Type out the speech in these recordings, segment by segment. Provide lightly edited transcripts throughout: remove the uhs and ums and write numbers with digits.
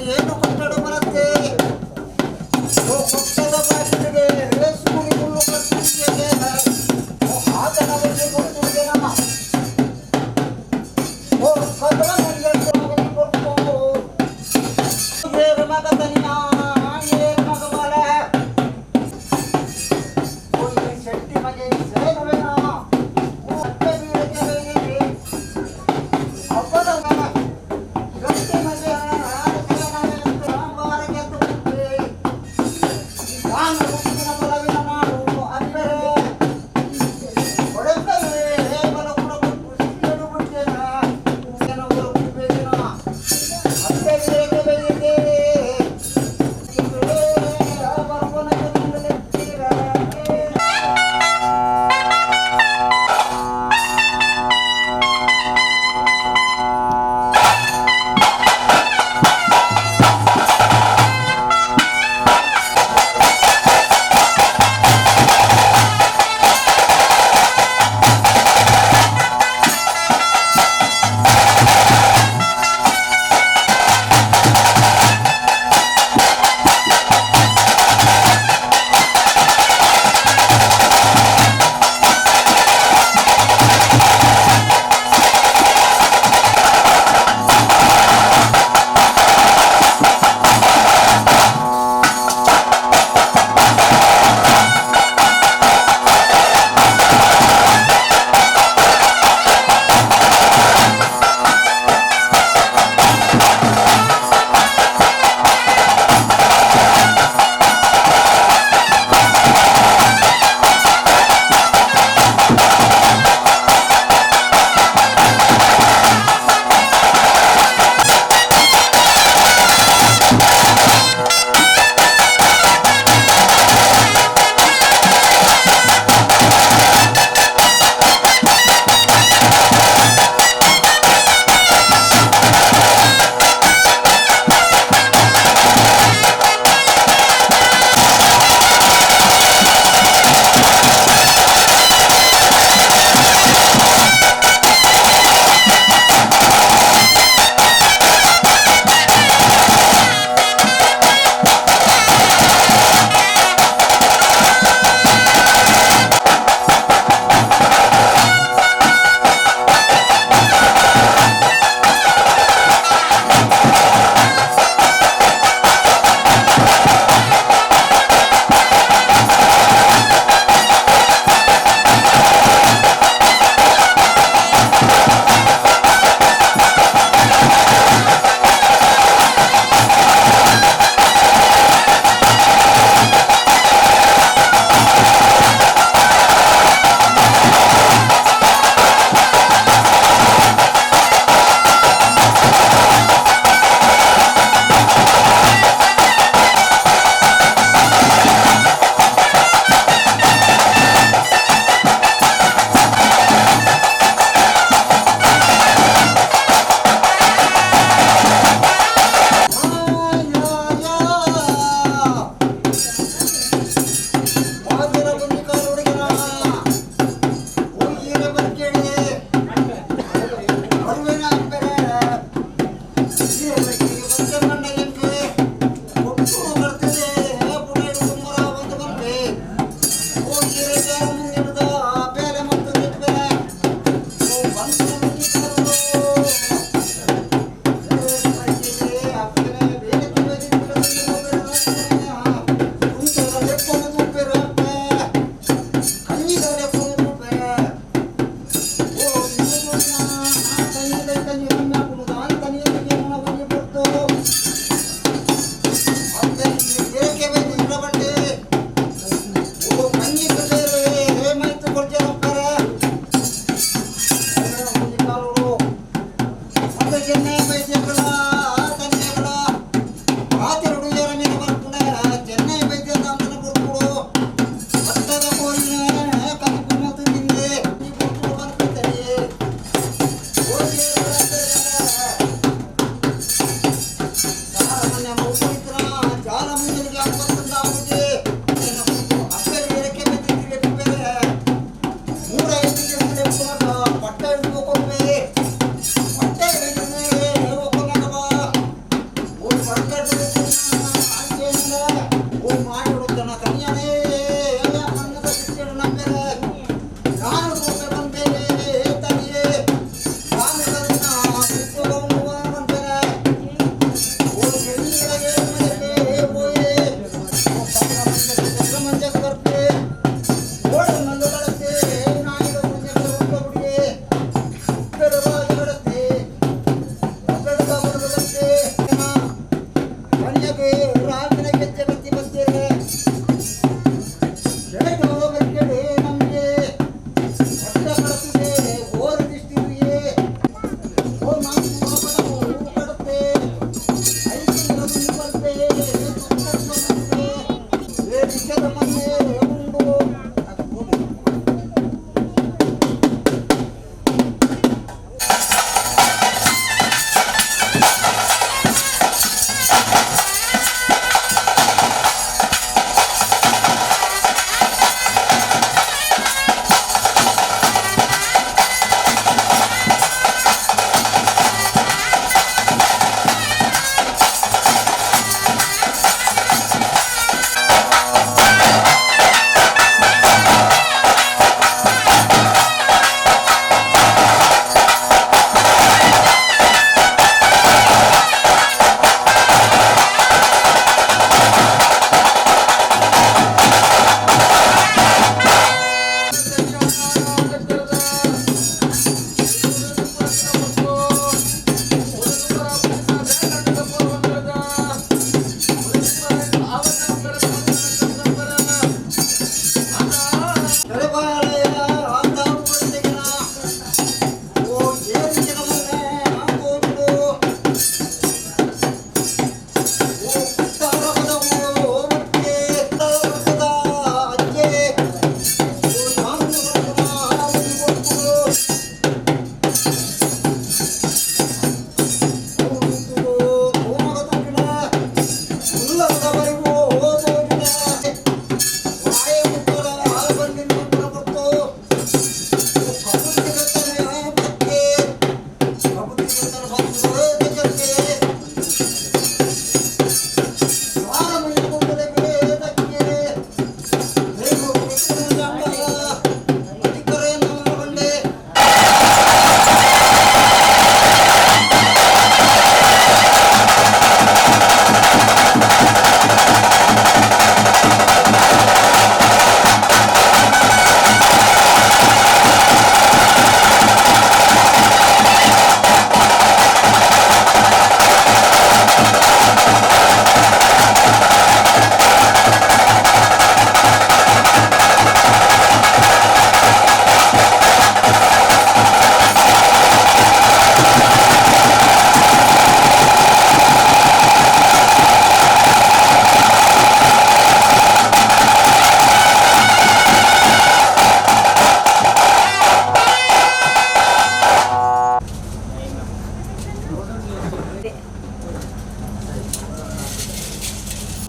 ಪಟ್ಟ.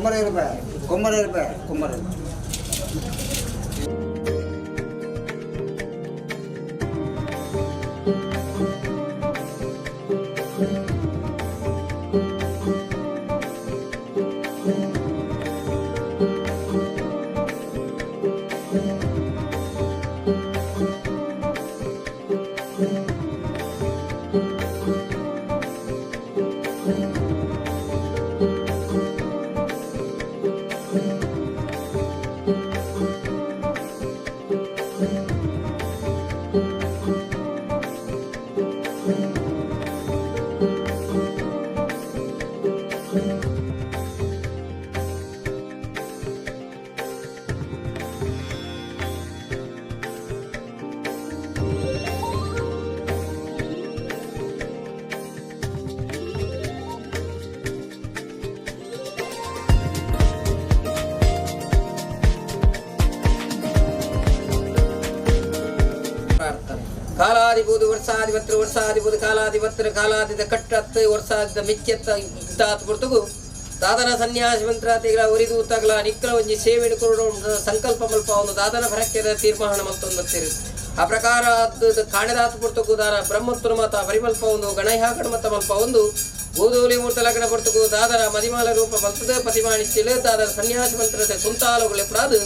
ಕುಂಬರ ರೂಪಾಯಿ ಕುಂಬರ ರೂಪಾಯಿ ಕುಂಬರ. ಪ್ರಾರ್ಥನೆ. ಕಾಲಾದಿಬೂದು ವರ್ಷಾಧಿಪತ್ರ ವರ್ಷಾಧಿಪದು ಕಾಲಾಧಿಪತ್ರ ಕಾಲಾದಿದ ಕಟ್ಟತ್ತು ವರ್ಷಾದಿದ ಮಿಕ್ಕೆತ್ತ ಇತ್ತಾತ್ ಪೊರ್ತುಗು ದಾದನ ಸನ್ಯಾಸಿ ಮಂತ್ರಾತಿಗಳ ಒರಿದು ತಗಲ ನಿಕ್ಕಲ ಒಂಜಿ ಸೇವೆನು ಕೊರಡು ಸಂಕಲ್ಪ ಮಲ್ಪ ಒಂದು ದಾದನ ಫರಕ್ಯದ ತೀರ್ಮಾನ ಮಲ್ತೊಂದು ಬರ್ತೀರಿ. ಆ ಪ್ರಕಾರ ಕಾಣದಾತ್ ಪೊರ್ತುಗು ದಾನ ಬ್ರಹ್ಮತ್ವನ ಮಾತ ಪರಿಮಲ್ಪ ಒಂದು ಗಣಹ್ಯಾಕಡ ಮತ ಮಲ್ಪ ಒಂದು ಗೋಧೂಲಿ ಮೂರ್ತ ಲಗ್ನ ಪೊರ್ತುಗು ದಾದನ ಮದಿಮಾಲ ರೂಪ ಮಲ್ತದ ಪತಿಮಾಣಿಚ್ಚಿಲು ದಾದನ ಸನ್ಯಾಸಿ ಮಂತ್ರದ ಕುಂತಾಲುಗಳು ಎಪ್ಪಡಾದು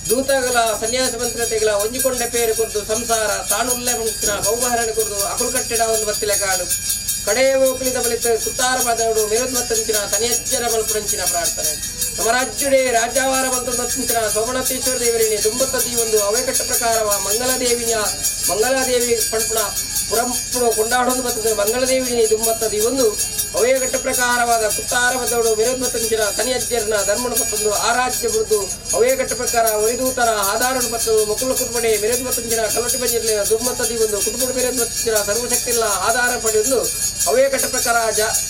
ದೂತಗಳ ಸನ್ಯಾಸ ಮಂತ್ರತೆಗಳ ಒಂಜಿಕೊಂಡ ಪೇರು ಕೊರ್ದು ಸಂಸಾರ ತಾನುಲ್ಲೆ ಮುಂಚಿನ ಬಹುಬಹರಣೆ ಕೊರ್ದು ಅಕುಲ್ ಕಟ್ಟಡ ಒಂದು ಬತ್ತಿಲೆ ಕಾಡು ಕಡೆಯ ಓಕಲಿದ ಬಲಿತ ಸುತ್ತಾರ ಪದಡು ಮಿರುದ್ಮತ್ತಂಚಿನ ತನಿಯಜ್ಜರ ಮಲ್ಪುರಂಚಿನ ಪ್ರಾರ್ಥನೆ. ಸಮರಾಜ್ಯುಡೆ ರಾಜ್ಯಾವಾರ ಬಂತಂಚಿನ ಸೋಮನಾಥೇಶ್ವರ ದೇವರಿನಿ ದುಂಬತ್ತದಿ ಒಂದು ಅವೆಕಟ್ಟ ಪ್ರಕಾರವ ಮಂಗಲದೇವಿಯ ಮಂಗಲಾದೇವಿ ಪಂಪುಣ ಪುರಂಪುಣ ಕೊಂಡಾಡೊಂದು ಬರ್ತದೆ. ಮಂಗಳದೇವಿನಿ ದುಂಬತ್ತದಿ ಒಂದು ಅವೇಗಟ್ಟ ಪ್ರಕಾರವಾದ ಕುತ್ತಾರ ಬದೋಡು ವಿರೋಧಂಚಿನ ತನಿಯಜ್ಜರ್ನ ಧರ್ಮನ ಪತ್ತೊಂದು ಆರಾಧ್ಯ ಬುರುದು ಅವೇಗಟ್ಟ ಪ್ರಕಾರ ಒರಿದೂತನ ಆಧಾರನು ಪತ್ತು ಮುಕುಲ ಕುಟುಂಬಡೆ ವಿರೋಧಂಚಿನ ಕಲಟಿ ಬಂಜಿರ್ಲಿನ ದುಮ್ಮತ್ತದಿ ಒಂದು ಕುಟುಂಬ ವಿರೋಧಂಚಿನ ಸರ್ವಶಕ್ತಿಲ್ಲ ಆಧಾರ ಪಡೆಯೊಂದು ಅವೇಗಟ್ಟ ಪ್ರಕಾರ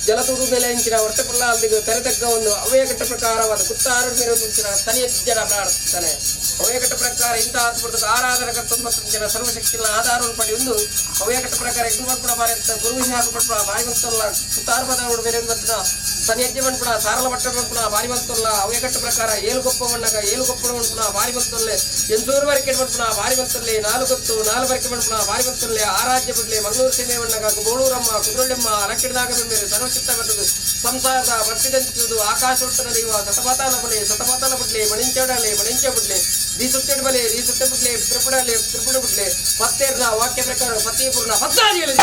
ಜಲತೂದು ನೆಲೆಂಚಿನ ವರ್ತಪುಲ್ಲ ಅಲ್ಲಿಗೆ ತೆರೆತಕ್ಕ ಒಂದು ಅವೇಗಟ್ಟ ಪ್ರಕಾರವಾದ ಕುತ್ತಾರ ವಿರೋಧಂಚಿನ ತನಿಯಜ್ಜರ ಪ್ರಾರ್ಥನೆ. ಅವೇಗಟ್ಟ ಪ್ರಕಾರ ಇಂತಹ ಅದ್ಭುತದ ಆರಾಧನ ಕರ್ತಂಚಿನ ಸರ್ವಶಕ್ತಿಲ್ಲ ಆಧಾರವನ್ನು ಪಡೆಯೊಂದು ಅವೇಗಟ್ಟ ಪ್ರಕಾರ ಯಜ್ಞ ಬಾರಿತ ಗುರು ಹಾಕುಪಟ್ಟ ಬಾರಿವಂತಲ್ಲ ಕುತ್ತಾರ ಪದಗಳು ಬೇರೆ ಸನ್ಯಜ್ಞ ಮನ್ಪುಣ ಸಾರಲ ಮಟ್ಟ ಮನ್ಪುಣ ಬಾರಿವಂತಲ್ಲ ಅವೇಗಟ್ಟ ಪ್ರಕಾರ ಏಳು ಗೊಪ್ಪ ಮಣ್ಣಗ ಏಳು ಗೊಪ್ಪಣ ಮನ್ಪುಣ ಬಾರಿವಂತೊಲ್ಲೆ ಎಂತೂರು ವರೆಗೆ ಮನ್ಪುಣ ಬಾರಿವಂತೊಲ್ಲೆ ನಾಲು ಗೊತ್ತು ನಾಲು ವರೆಗೆ ಮನ್ಪುಣ ಬಾರಿವಂತೊಲ್ಲೆ ಆರಾಧ್ಯ ಬಿಡ್ಲೆ ಮಂಗಳೂರು ಸೀಮೆ ಮಣ್ಣಗ ಬೋಳೂರಮ್ಮ ಕುದುರಳ್ಳೆಮ್ಮ ಅಲಕ್ಕಿಡದಾಗ ಬೆಂಬೇರು ಸರ್ವಚಿತ್ತ ಬರ್ತದೆ ಸಂಸಾರದ ಬರ್ತಿದಂಚುದು ಆಕಾಶ ಒಟ್ಟದ ದೈವ ಸತಪಾತಾಲ ಬಲೆ ಸತಪಾತಾಲ ಬುಡ್ಲೆ ಮಣಿಂಚಡಲೆ ಮಣಿಂಚ ಬುಡ್ಲೆ the ಸುತ್ತೆಡ್ ಬಲೆ the ಸುತ್ತೆ ಬುಡ್ಲೆ ತ್ರಿಪುಡಲೆ ತ್ರಿಪುಡ ಬುಡ್ಲೆ ಪತ್ತೇರ್ನ ವಾಕ್ಯ ಪ್ರಕಾರ ಪತಿಪೂರ್ಣ ಪತ್ತಾದಿಗಳು.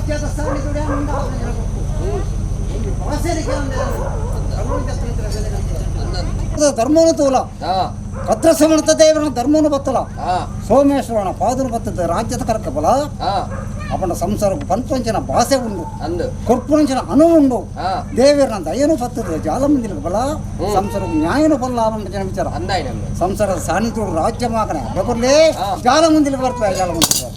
ರಾಜ್ಯದ ಸಾನಿಧ್ಯ ಧರ್ಮನು ತೂಲ ಕತ್ರಸಮಣತ ದೇವರನ ಧರ್ಮನು ಬತ್ತಲ ಸೋಮೇಶ್ವರನ ಪಾದನು ಬತ್ತದ ರಾಜ್ಯದ ಕರಕ ಬಲ ಅವನ ಸಂಸಾರಕ್ಕೆ ಪಂಚನ ಭಾಷೆ ಉಂಡು ಕೊರ್ಪುಂಚನ ಅನು ಉಂಡು ದೇವರನ ದಯನು ಬತ್ತದ ಜಾಲಮಂದಿರ ಬಲ ಸಂಸಾರಕ್ಕೆ ನ್ಯಾಯನು ಬಲ್ಲ ಜನ ವಿಚಾರ ಸಂಸಾರದ ಸಾನ್ನಿಧ್ಯ ರಾಜ್ಯ ಮಾಕನೆ ಬರಲೇ ಜಾಲಮಂದಿರ ಬರ್ತವೆ ಜಾಲಮಂದಿರ ಬರ್ತವೆ.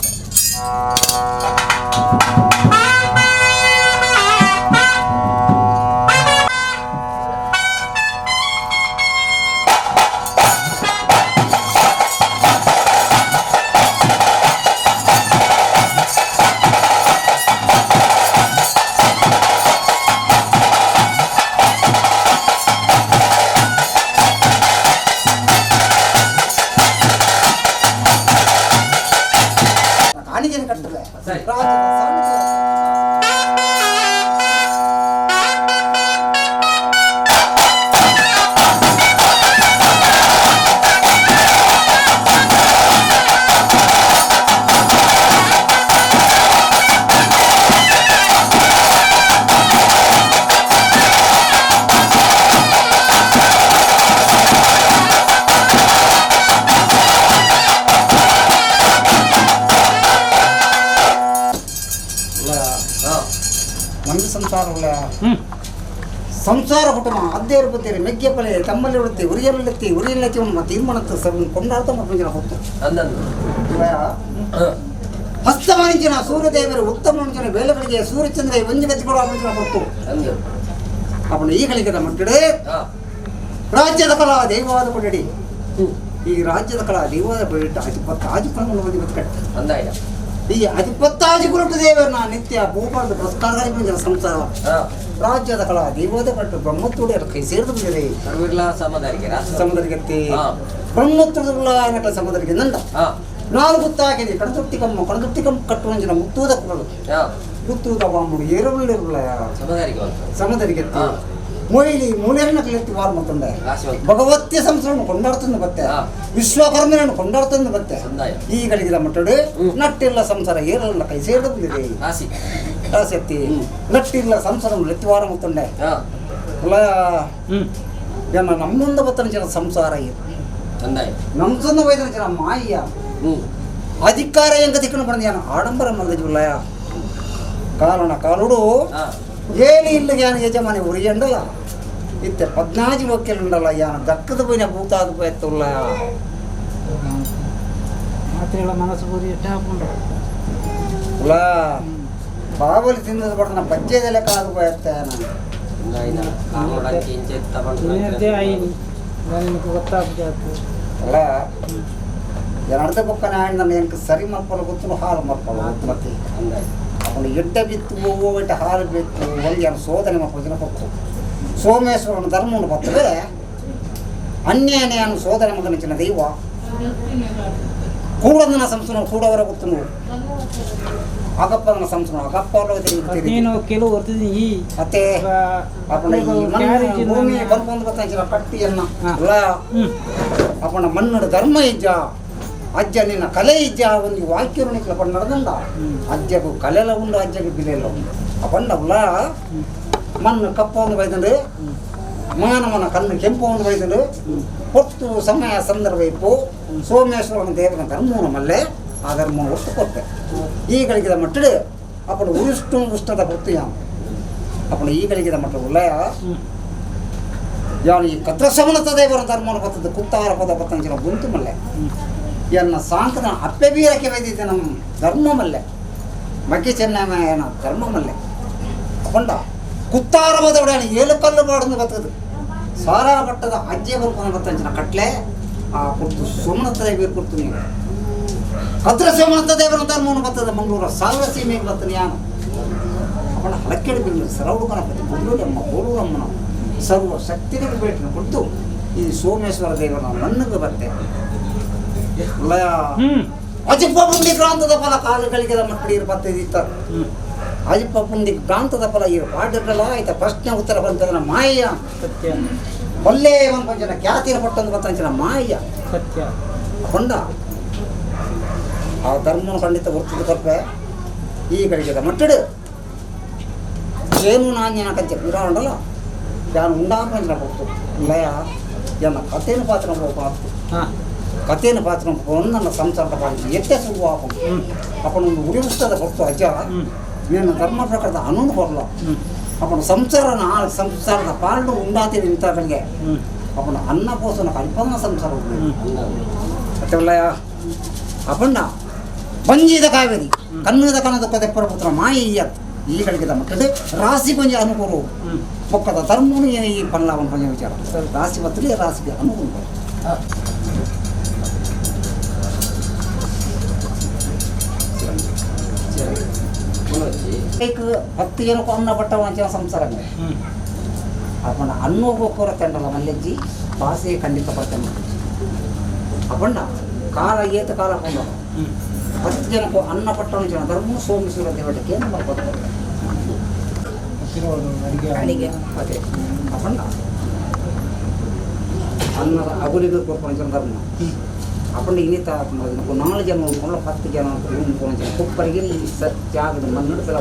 ಕಾಣಿಕೆಯನ್ನು ಕಟ್ಟದೆ ರಾಜ್ಯದ ಸಾನ್ನಿಧ್ಯ. ನಮ್ಮ ಸಂಸಾರ ಸಂಸಾರ ಕುಟುಂಬ ಅದ್ದೇರು ಬತ್ತೀರಿ ಮೆಗ್ಗೆ ಪಲೆ ತಮ್ಮಲ್ಲಿ ಉಡುತ್ತಿ ಉರಿಯಲ್ಲೆತ್ತಿ ಉರಿಯಲ್ಲೆತ್ತಿ ಒಂದು ತೀರ್ಮಾನಕ್ಕೆ ಸರ್ ಕೊಂಡಾಡ್ತಾ ಮಕ್ಕಳು ಹೊತ್ತು ಹಸ್ತಮಾನಿಂಚಿನ ಸೂರ್ಯದೇವರು ಉತ್ತಮ ಮಂಚಿನ ವೇಳೆಗಳಿಗೆ ಸೂರ್ಯಚಂದ್ರ ಒಂಜಿಗತಿ ಕೊಡುವ ಮಂಚಿನ ಹೊತ್ತು ಅವನು ಈ ಗಳಿಗೆ ಮಕ್ಕಳೇ ರಾಜ್ಯದ ಕಲಾ ದೈವವಾದ ಕೊಡಡಿ. ಈ ರಾಜ್ಯದ ಕಲಾ ದೈವವಾದ ಕೊಡಿಟ್ಟು ಅಧಿಪತ್ತಾಜು ಕ್ರಮ ಕಟ್ಟ ಈ ಅಧಿಪತ್ತಾಜು ಕುರುಟು ದೇವರನ್ನ ನಿತ್ಯ ಭೂಪಾಲದ ಪುರಸ್ಕಾರ ಸಂಸಾರ ರಾಜ್ಯದ ಕಲಾ ದೈವದ ಕಟ್ಟು ಬ್ರಹ್ಮತ್ತುಡಿಯರ ಕೈ ಸೇರಿದು ಬಂದಿದೆ. ಸಮುದ್ರಗತಿ ಬ್ರಹ್ಮೋತ್ತರದ ಸಮುದ್ರಕ್ಕೆ ನಂದ ನಾಲ್ಕು ಗುತ್ತಾಗಿದೆ ಕಣತುಟ್ಟಿ ಕಮ್ಮ ಕಣತುಟ್ಟಿ ಕಮ್ಮ ಕಟ್ಟುವಂಜಿನ ಮುತ್ತೂದ ಕೊಡಲು ಮುತ್ತೂದ ಬಾಂಬುಡು ಏರುಳ್ಳಿರುಳ್ಳ ಸಮುದ್ರಕ್ಕೆ ಮೊಯ್ಲಿ ಮೂಲೆಯನ್ನು ಕಲಿತು ವಾರ ಮತ್ತೊಂದೆ ಭಗವತ್ಯ ಸಂಸ್ಥೆಯನ್ನು ಕೊಂಡಾಡ್ತಂದು ಬತ್ತೆ ವಿಶ್ವಕರ್ಮನನ್ನು ಕೊಂಡಾಡ್ತಂದು ಬತ್ತೆ. ಈ ಗಳಿಗಿದ ಮಟ್ಟಡು ನಟ್ಟಿಲ್ಲ ಸಂಸಾರ ಏರಲ್ಲ ಕೈ ಸೇರಿದು ಬಂದಿದೆ ಆಸಕ್ತಿ ನಟ್ಟಿಲ್ಲ ಸಂಸಾರ ಲೆತ್ತಿವಾರ ಮತ್ತೊಂಡೆ ಅಲ್ಲ ಜನ ನಮ್ಮೊಂದ ಬತ್ತನ ಜನ ಸಂಸಾರ ಇದು ನಮ್ಸೊಂದು ವೈದ್ಯನ ಜನ ಮಾಯ ಅಧಿಕಾರ ಎಂಗ ತಿಕ್ಕನು ಬಂದ ಜನ ಆಡಂಬರ ಮಲ್ಲಜುಲ್ಲಯ ಕಾಲಣ ಕಾಲುಡು ಏಲಿ ಇಲ್ಲ ಯಾನ ಯಜಮಾನಿ ಉರಿಯಂಡಲ ಇತ್ತೆ ಪದ್ನಾಜಿ ಒಕ್ಕೆಲುಂಡಲ ಯಾನ ದಕ್ಕದ ಪೋಯಿನ ಭೂತಾದ ಪೋಯತ್ತುಲ್ಲ ಮಾತ್ರೆಗಳ ಮನಸ್ಸು ಬೂರಿ ಎಟ್ಟಾಪುಂಡು ಉಲ್ಲ ಬಾವಲಿ ತಿಂದದ ಬಡತನ ಬಜ್ಜೆದೆಲೆ ಕಾದು ಪೋಯತ್ತ ಅಲ್ಲ ಅರ್ಧ ಪಕ್ಕನ ನನ್ನ ಎಂಕ್ ಸರಿ ಮಲ್ಪಲ ಗೊತ್ತು ಹಾಲು ಮಲ್ಪಲ ಗೊತ್ತು ಮತ್ತೆ ಅವನು ಎಡ್ಡ ಬಿತ್ತು ಹೋಗಿಟ್ಟ ಹಾಲು ಬಿತ್ತು ಒಂದು ಶೋಧನೆ ಮಕ್ಕಳು ಪಕ್ಕು ಸೋಮೇಶ್ವರನ ಧರ್ಮವನ್ನು ಬರ್ತದೆ ಅನ್ಯಾನ್ಯಾನು ಶೋಧನೆ ಮಗನ ಚಿನ್ನ ದೈವ ಕೂಡಂದನ ಸಂಸ್ಥೆ ಕೂಡವರ ಗೊತ್ತು ಅಗಪ್ಪನ ಸಂಸ್ಥೆ ಅಗಪ್ಪ ನೀನು ಕೆಲವು ಈ ಮತ್ತೆ ಅಪ್ಪನ ಈ ಮಣ್ಣು ಭೂಮಿ ಬಂದು ಬರ್ತಾನೆ ಪಟ್ಟಿಯನ್ನ ಅಲ್ಲ ಅಪ್ಪನ ಮಣ್ಣು ಧರ್ಮ ಇಜ್ಜ ಅಜ್ಜ ನಿನ್ನ ಕಲೆ ಇಜ್ಜ ಒಂದು ವಾಕ್ಯ ನಿಕ್ಲ ನಡೆದಂಡ ಅಜ್ಜಗೂ ಕಲೆಲ ಉಂಡು ಅಜ್ಜಗೂ ಬಿಲೆಲ್ಲ ಉಂಡು ಅಪಂಡ ಉಲ್ಲ ಮಣ್ಣು ಕಪ್ಪ ಒಂದು ಬೈದಂಡು ಮಾನವನ ಕಣ್ಣು ಕೆಂಪು ಒಂದು ಬೈದಂಡು ಹೊತ್ತು ಸಮಯ ಸಂದರ್ಭ ಇಪ್ಪು ಸೋಮೇಶ್ವರನ ದೇವನ ಧರ್ಮವನ್ನು ಮಲ್ಲೆ ಆ ಧರ್ಮವನ್ನು ಒಟ್ಟು ಕೊಟ್ಟೆ ಈ ಗಳಿಗಿದ ಮಟ್ಟಡು ಅಪ್ಪಣ ಉರುಷ್ಟು ಉಷ್ಣದ ಹೊತ್ತು ಯಾನು ಅಪ್ಪಣ ಈ ಗಳಿಗಿದ ಮಟ್ಟ ಉಲ್ಲಯ ಯಾನು ಈ ಕತ್ರಸಮನತ ದೇವರ ಧರ್ಮವನ್ನು ಬತ್ತದ ಕುತ್ತಾರ ಪದ ಬತ್ತಂಚಿನ ಗುಂತು ಮಲ್ಲೆ ಎನ್ನ ಸಾಂಕದ ಅಪ್ಪೆ ಬೀರಕ್ಕೆ ಬೈದಿದ್ದೆ ನಮ್ಮ ಧರ್ಮ ಮಲ್ಲೆ ಮಕ್ಕಿ ಚೆನ್ನಮಯನ ಧರ್ಮ ಮಲ್ಲೆ ಅಪ್ಪಂಡ ಕುತ್ತಾರ ಬದವಡ ಏಳು ಕಲ್ಲು ಬಾಡಂದು ಬತ್ತದು ಸಾರಾ ಬಟ್ಟದ ಅಜ್ಜೆ ಬರ್ಕೊಂಡು ಬತ್ತಂಚಿನ ಕಟ್ಲೆ ಆ ಕುರ್ತು ಸುಮನತ ದೇವರು ಕುರ್ತು ನೀವು ಕದ್ರ ಸುಮನತ ದೇವರ ಧರ್ಮವನ್ನು ಬತ್ತದ ಮಂಗಳೂರ ಸಾವಿರ ಸೀಮೆಗೆ ಬತ್ತನ ಯಾನು ಅವನ ಹಲಕ್ಕೆಡು ಬಿಂದು ಸರೌಡು ಗಣಪತಿ ಕೊಲ್ಲೂರಮ್ಮ ಕೋಲೂರಮ್ಮನ ಸರ್ವ ಶಕ್ತಿಗಳು ಬೇಟಿನ ಕೊಟ್ಟು ಈ ಸೋಮೇಶ್ವರ ದೇವರ ಮಣ್ಣಿಗೆ ಬತ್ತೆ ಅಜಿಪ್ಪ ಪುಂಡಿ ಕ್ರಾಂತದ ಫಲ ಕಾಲುಗಳಿಗೆ ಮಕ್ಕಳಿಗೆ ಬತ್ತಿದ್ದ ಅಜಿಪ್ಪ ಪುಂಡಿ ಕ್ರಾಂತದ ಫಲ ಈ ಪಾಠಗಳ ಆಯ್ತ ಪ್ರಶ್ನೆ ಉತ್ತರ ಬಂತದನ ಮಾಯ ಸತ್ಯ ಒಳ್ಳೆ ಒಂದು ಜನ ಖ್ಯಾತಿನ ಪಟ್ಟೊಂದು ಬತ್ತಂಚಿನ ಮಾಯ ಸತ್ಯ ಕೊಂಡ ಆ ಧರ್ಮನ ಖಂಡಿತ ಗುರ್ತದ ಕೊಪ್ಪೆ ಈ ಗಳಿಗೆ ಮಟ್ಟಡು ಏನು ನಾಣ್ಯನ ಕಂಚೆ ಪಿರಾಂಡಲ ಯಾನು ಉಂಡಾಪಂಚಿನ ಪೊರ್ತು ಲಯ ಎನ್ನ ಕಥೆನ ಪಾತ್ರ ಪಾತು ಕಥೆನ ಪಾತ್ರ ನನ್ನ ಸಂಸಾರದ ಪಾತ್ರ ಎತ್ತೆ ಸುಲಭ ಅಪ್ಪನ ಒಂದು ಉರಿಸ್ತದ ಹೊರತು ಅಜ್ಜ ನಿನ್ನ ಧರ್ಮ ಪ್ರಕಾರದ ಅನೂನು ಕೊರಲ ಅಪ್ಪನ ಸಂಸಾರ ಸಂಸಾರದ ಪಾಲು ಉಂಡಾತಿ ನಿಂತಗಳಿಗೆ ಅಪ್ಪನ ಅನ್ನ ಪೋಸನ ಕಲ್ಪನ ಸಂಸಾರ ಅತ್ತವಲ್ಲಯ ಅಪ್ಪಣ್ಣ ಬಂಜಿದ ಕಾವೇರಿ ಕನ್ನದ ಕನದ ಕದೆಪ್ಪರ ಪುತ್ರ ಮಾಯಿ ಈ ಕಡೆಗೆ ಮಕ್ಕಳು ರಾಶಿ ಕೊಂಚ ಅನುಕೂಲ ಒಕ್ಕದ ಧರ್ಮನು ಈ ಪಲ್ಲವನ ಪಂಜ ವಿಚಾರ ರಾಶಿ ಬತ್ತಲಿ ರಾಶಿಗೆ ಅನುಕೂಲ 10 ಜನಕ್ಕೂ ಅನ್ನ ಪಟ್ಟ ಸಂಸಾರ ಅಪ್ಪಣ್ಣ ಅನ್ನೋಗೋ ಕೊರತೆಂಡಲ್ಲ ಮಲ್ಲೆಜ್ಜಿ ಭಾಷೆ ಖಂಡಿತ ಬರ್ತೇನೆ ಅಪ್ಪಣ್ಣ ಕಾಲ ಏತ ಕಾಲ ಕೊಂಡ 10 ಜನಕ್ಕೂ ಅನ್ನ ಪಟ್ಟಣ ಜನ ಧರ್ಮ ಸೋಮೇಶ್ವರ ದೇವಟಕ್ಕೆ ನಮ್ಮ ಅದೇ ಅಪ್ಪಣ್ಣ ಅನ್ನದ ಅಗುಲಿಗೆ ಕೊರ್ಪಣ ಜನ ಧರ್ಮ ಅಪ್ಪಣ್ಣ ಇನ್ನಿತ 4 ಜನ ಉಂಡ್ಕೊಂಡು 10 ಜನ ಉಂಡ್ಕೊಂಡು ಜನ ಕೊಪ್ಪರಿಗೆ ಈ ಜಾಗದ ಮಣ್ಣು ಬೆಲ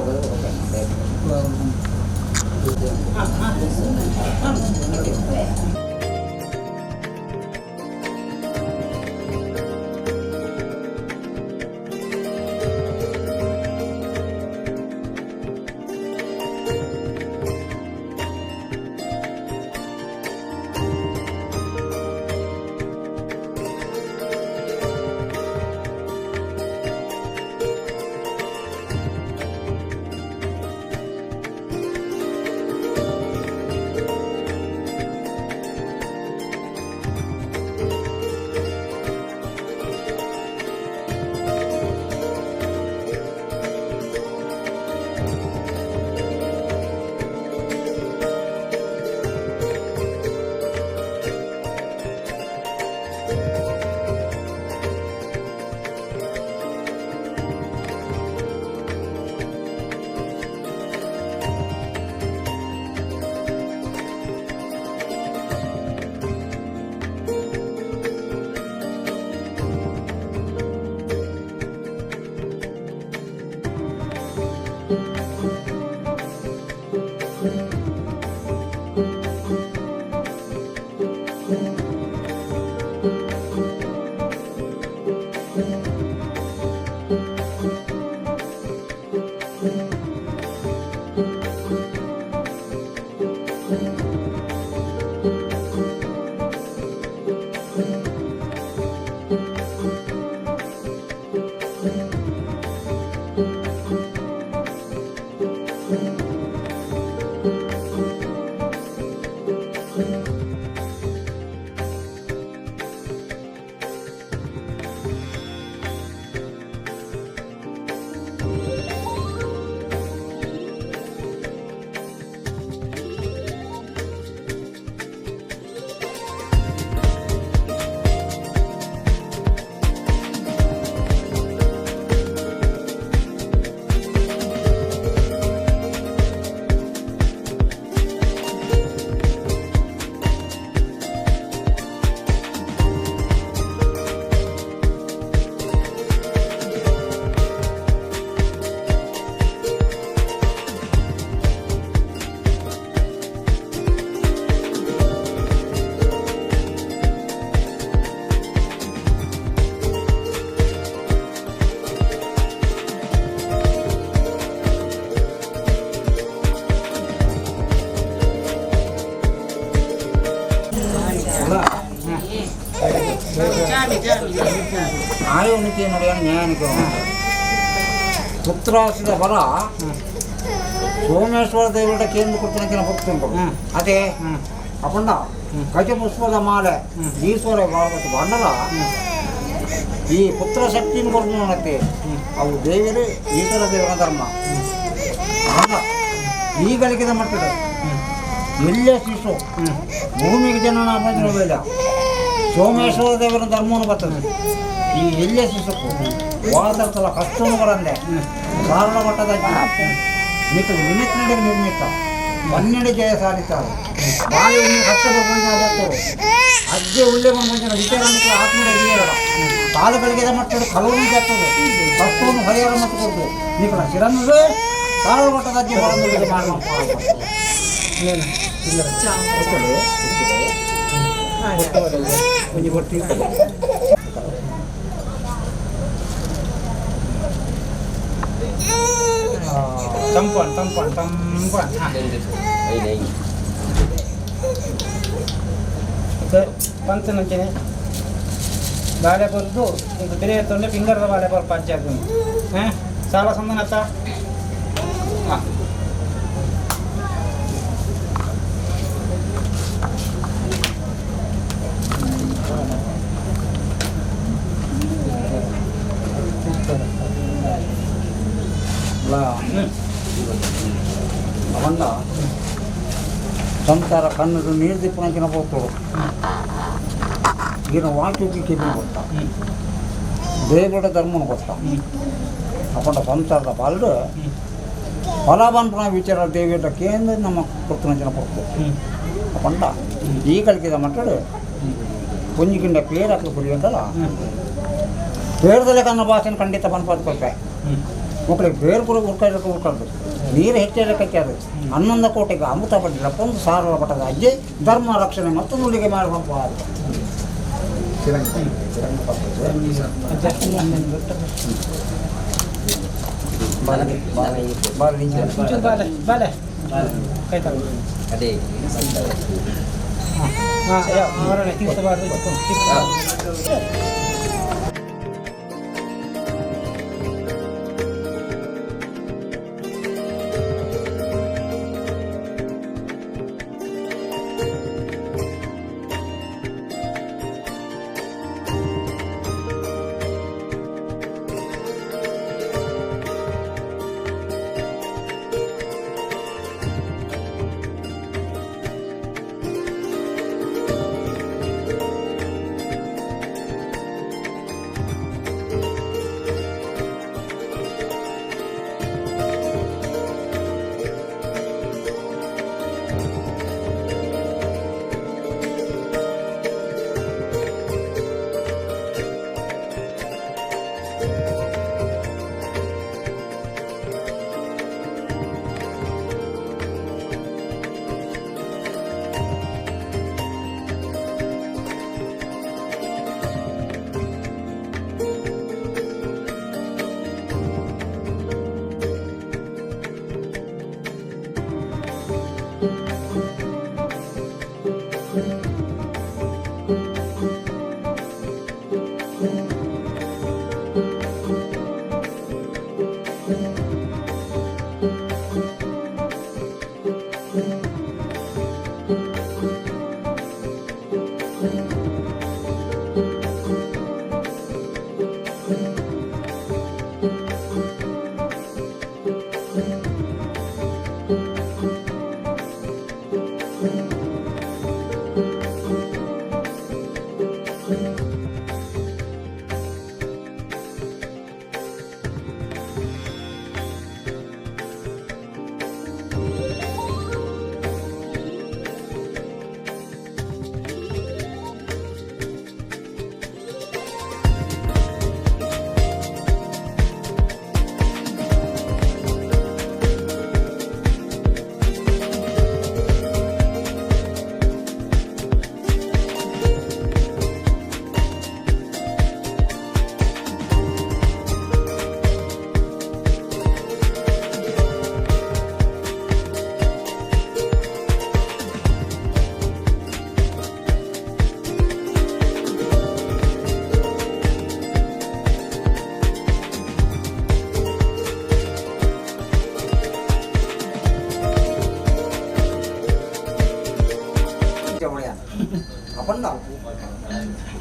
ಪುತ್ರಾಸಿದ ಬಲ ಸೋಮೇಶ್ವರ ದೇವರ ಕೇಂದ್ರ ಕೊಡ್ತಾನೆ ಭಕ್ತರು ಅದೇ ಅಪ್ಪಣ್ಣ ಗಜಪುಷ್ಪದ ಮಾಲೆ ಈಶ್ವರ ಬಂಡಲ ಈ ಪುತ್ರ ಶಕ್ತಿನ ಕೊಡ್ತಾನತ್ತೆ ಅವು ದೇವರು ಈಶ್ವರ ದೇವರ ಧರ್ಮ ಅಲ್ಲ ಈ ಗಳಿಕೆದ ಮಟ್ಟದ ಎಲ್ಲೇ ಶಿಶು ಭೂಮಿಗೆ ಜನನ ಬಂದಿರೋದಿಲ್ಲ ಸೋಮೇಶ್ವರ ದೇವರ ಧರ್ಮವನ್ನು ಬರ್ತದೆ ಈ ಎಲ್ಲೇ ಶಿಶುಕು ವಾದರ್ತಲ ಕಷ್ಟನು ಬರಂದೆ ಕಾರಣ ಮಟ್ಟದ ಮಿಕ್ಕ ನಿಮಿತ್ತ ನಿರ್ಮಿತ 12 ಜಯ ಸಾಧಿತಾರೆ ಬಾಳೆ ಉಣ್ಣೆ ಕಷ್ಟ ಬರ್ಕೊಂಡು ಅಜ್ಜೆ ಉಳ್ಳೆ ಬಂದ ವಿಚಾರ ಆತ್ಮದ ಹಿರಿಯರ ಕಾಲುಗಳಿಗೆ ಮಟ್ಟದ ಕಲವನ್ನು ಜಾಗ್ತದೆ ಕಷ್ಟವನ್ನು ಪರಿಹಾರ ಮತ್ತು ಕೊಡ್ತು ನಿಕ್ಕಳ ಶಿರನ್ನು ಸಾಲಮಟ್ಟದ ಅಜ್ಜಿ ತಂಪು ತಂಪು ತಂಪು. ಪಂಚನಂಚನೆ ಬಾಳೆ ಬರೆದು ಈಗ ಬೇರೆ ತೊಂದರೆ ಫಿಂಗರ್ದ ಬಾಳೆ ಬರ್ ಪಂಚ ಆಗ್ತದೆ. ಹಾಂ, ಸಾಲ ಸಂದನತ್ತ. ಹಾಂ, ಅವನ್ನ ಸಂಸಾರ ಕನ್ನಡ ನೀರು ದಿಪ್ಪನಂಚಿನ ಹೋಗ್ತದೆ. ಈಗಿನ ವಾಕ್ಯಕ್ಕೆ ಕೆಬಿನ ಗೊತ್ತ, ದೇವರ ಧರ್ಮನ ಗೊತ್ತ. ಅಪ್ಪಂಡ ಸಂಸಾರದ ಪಾಲ್ಡು ಫಲಾಬನ್ಪುನ ವಿಚಾರ ದೇವಿಯ ಕೇಂದ್ರ ನಮ್ಮ ಕೊಡ್ತನಂಚಿನ ಕೊಡ್ತು. ಅಪ್ಪಂಡ ಈ ಕಲಿಕಿದ ಮಟ್ಟಡು ಪುಂಜಿಕಿಂಡ ಪೇರ್ ಹಾಕಿ ಕುರಿಯಂತಲ್ಲ ಪೇರ್ದಲ್ಲೇ ಕನ್ನ ಭಾಷೆನ ಖಂಡಿತ ಪನ್ಪಾದ ಕೊಡ್ತೆ. ಮಕ್ಕಳಿಗೆ ಬೇರೆ ಪೂರ ಉರ್ಕಾಡಕ್ಕೆ ಉರ್ಕಾಡ್ದು ನೀರು ಹೆಚ್ಚಕ್ಕೆ ಅದು 11 ಕೋಟೆಗೆ ಅಮೃತ ಪಟ್ಟಿಲ್ಲ ಒಂದು ಸಾರ ಪಟ್ಟದ ಅಜ್ಜಿ ಧರ್ಮ ರಕ್ಷಣೆ ಮತ್ತು ನುಲಿಗೆ ಮಾಡುವ ಅದೇ.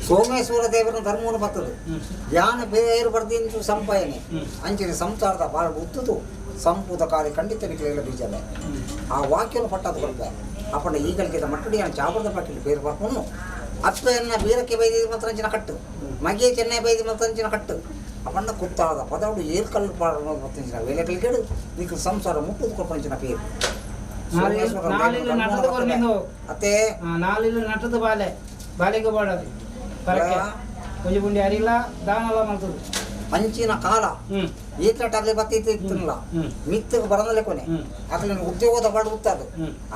ಸೋಮೇಶ್ವರ ದೇವರ ಧರ್ಮವನ್ನು ಬರ್ತದೆ ಯಾನ ಬೇರು ಬರ್ದಿಂದು ಸಂಪಾಯನೆ ಅಂಚಿನ ಸಂಸಾರದ ಬಾಳ ಉತ್ತದು ಸಂಪೂದ ಕಾರ್ಯ ಖಂಡಿತ ನಿಖಲ ಬೀಜಲ್ಲ ಆ ವಾಕ್ಯವನ್ನು ಪಟ್ಟಾದ ಕೊಡ್ತಾರೆ. ಅಪ್ಪಣ್ಣ ಈಗಲಿಗೆ ಮಟ್ಟಡಿ ಚಾಬರದ ಪಟ್ಟಿಲಿ ಬೇರು ಬರ್ಕೊಂಡು ಅಪ್ಪೆಯನ್ನ ಬೀರಕ್ಕೆ ಬೈದಿ ಮಾತ್ರ ಅಂಚಿನ ಕಟ್ಟು, ಮಗೆ ಚೆನ್ನೈ ಬೈದಿ ಮಾತ್ರ ಅಂಚಿನ ಕಟ್ಟು. ಅಪ್ಪಣ್ಣ ಕುತ್ತಾದ ಪದವಡು ಏರ್ಕಲ್ಲು ಪಾಡ ಮತ್ತಂಚಿನ ವೇಲೆಕಲ್ ಕೇಳು ನಿಖಲ್ ಸಂಸಾರ ಮುಟ್ಟುದು ಕೊಟ್ಟಂಚಿನ ಪೇರು. ಅತ್ತೆ ನಾಲಿಲು ನಟದ ಬಾಲೆ ಬಾಲೆಗೆ ಬಾಡದು ಪರಕ್ಕೆ ಒಂಜಿ ಪುಂಡಿ ಅರಿಲ ದಾನಲ ಮಾಡ್ತದೆ. ಅಂಚಿನ ಕಾಲ ಈತ ಟಗ್ಲಿ ಬತ್ತಿ ಇತ್ತಿಲ್ಲ ಮಿತ್ತಗೆ ಬರಂದಲೆ ಕೊನೆ ಅಕ್ಲಿನ ಉದ್ಯೋಗದ ಬಡ ಉತ್ತದು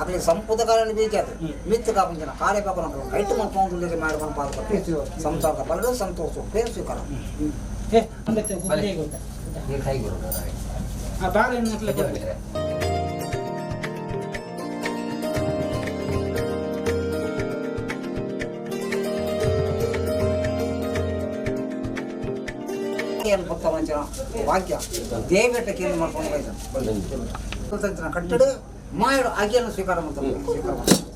ಅಕ್ಲಿ ಸಂಪದ ಕಾಲನ ಬೀಜದು ಮಿತ್ತ ಕಾಪುಂಚಿನ ಕಾಲೇ ಪಾಪನ ಕೈಟ್ ಮಲ್ಪೊಂದು ಮಾಡ್ಕೊಂಡು ಪಾದ ಸಂಸಾರದ ಬಲಡು ಸಂತೋಷ ಪೇರು ಸ್ವೀಕಾರ. ಏ ಅಂದತ್ತೆ ಗೊತ್ತಾ. ನೀರು ಕೈ ಬರೋಣ. ಆ ಬಾಳೆ ಹಣ್ಣು ಕೊಡ್ಲಿ. ಏನು ಭಕ್ತ ಮಂಚನ ವಾಕ್ಯ ದೇವೇಟಕ್ಕೆ ಏನು ಮಾಡ್ಕೊಂಡು ಹೋಯ್ತಾನೆ ಕಟ್ಟಡ ಮಾಯಡು ಅಗಿಯನ್ನು ಸ್ವೀಕಾರ ಮಾಡ್ತಾನೆ, ಸ್ವೀಕಾರ ಮಾಡ್ತಾನೆ.